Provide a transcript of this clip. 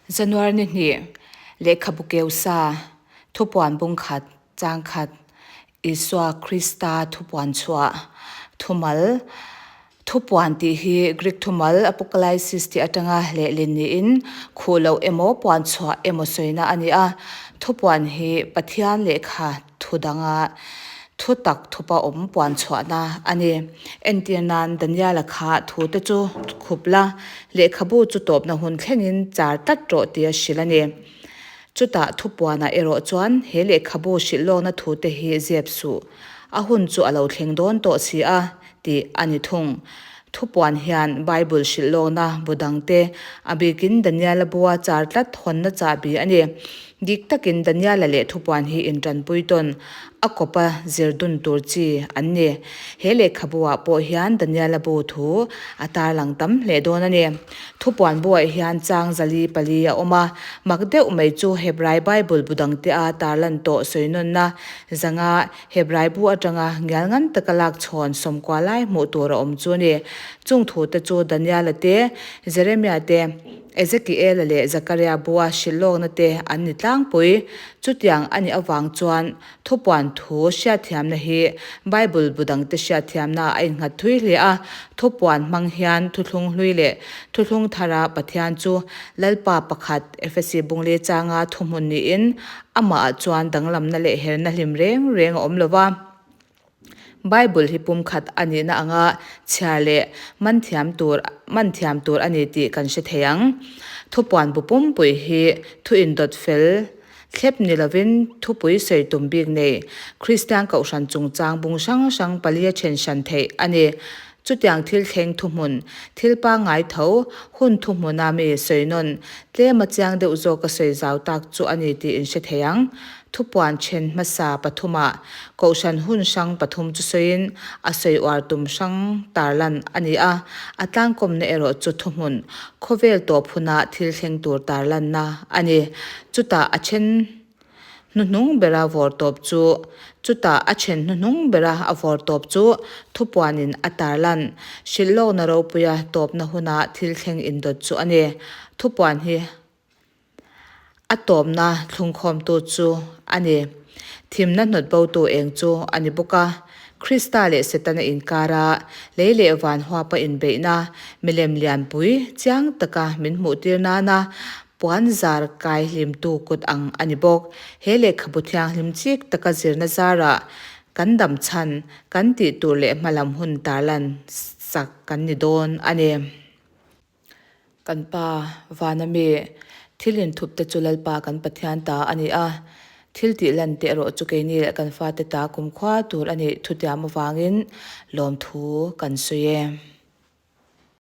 January ni hnih, Lehkhabu keusa, Thupuan bungkhat, changkhat, Isua Krista thupuan chhuah, thumal, Thupuan tih hi Greek thumal apokalypsis tih atanga lehlin niin khuh loh emaw puan chhuah emaw sawina a ni a. Thupuan hi Pathian lehkha thu danga thu tak thupa awm puan chhuahna a ni. Entir nan Daniela kha thute chu khup la, lehkhabu chu tawpna hun thlengin char tlat rawh tia hrilh a ni. Chutah thupuanah erawh chuan he lehkhabu hrilh lawkna thute hi zep suh. A hun chu a lo thleng dawn tawh si a, tih a ni thung. Thupuan hian Bible hrilh lawkna bu dangte, a bikin Daniela bua char tlat hawnna chahbi a ni. Dik takin Daniela leh Thupuan hi intanpui tawn a kawpa zir dun tur chi an ni. He lehkhabu ah pawh hian Daniela bu thu a tarlang tam hle dawn a ni. Thupuan buaih hian chang zali pali a awm a, mak deuh mai chu Hebrai Bible bu dangte a tarlan tawh sawinawnna zanga Hebrai bu atanga ngial ngan taka lak chhawn sawmkua lai hmuh tur a awm chu a ni. Chung thute chu Daniela te, Jeremia te, Ezekiela leh Zakaria bua hrilh lawkna te an ni tlangpui. Chutiang a nih avang chuan thupuan thu hriatthiamna hi Bible bu dangte hriatthiamna a innghat thui hle a. Thupuan hmang hian thuthlung hlui leh thuthlung thara Pathian chu Lalpa pakhat, Efesi bungle changa thuhmun niin amahah chuan danglamna leh herna hlim reng reng a awm lo va. Bible hi pumkhat a nihna anga chhiar leh man thiam tur man thiam tur a ni tih kan hre thei ang. Thupuan bu pumpui hi thu indawt fel thlep ni lovin thupui sawi tum bik nei Kristian kohhran chungchang bung hrang hrang palia then hran theih a ni. Chutiang thil thleng thuhmun, thil pangngai tho, hun thuhmuna mi sawi nawn tlema chiang deuh zawka sawi zau tak chu a ni tih in hre thei ang. Thupuan then hmasa pathumah Kohhran hun hrang pathum chu sawiin a sawi uar tum hrang tarlan a ni a, a tlangkawmna erawh chu thuhmun khawvel tawp huna thil thleng tur tarlanna a ni. Chutah a then hnuhnung bera vawr tawp chu Chutah a then hnuhnung bera a vawr tawp chu thupuanin a tarlan hrilh lawkna ropuia tawpna huna thil thleng indawt chu a ni. Thupuan hi A tawpna thlungkhawmtu chu a ni. Thimna hnawtbotu eng chu a ni bawk a. Krista leh Setana inkara lei leh van huapa inbeihna milem lianpui chiang taka min hmuhtir nana puan zar kai hlimtu kut ang a ni bawk. He lehkhabu thianghlim chik taka zirna zarah kan dam chhan, kan tih tur leh hmalam hun tarlan sak kan ni dawn a ni. Kan Pa, vana mi, thil inthup te chu Lalpa kan Pathian ta a ni a, thil tih lan te erawh chu keini leh kan fate ta kumkhua tur a nih thutiam avangin lawmthu kan sawi e.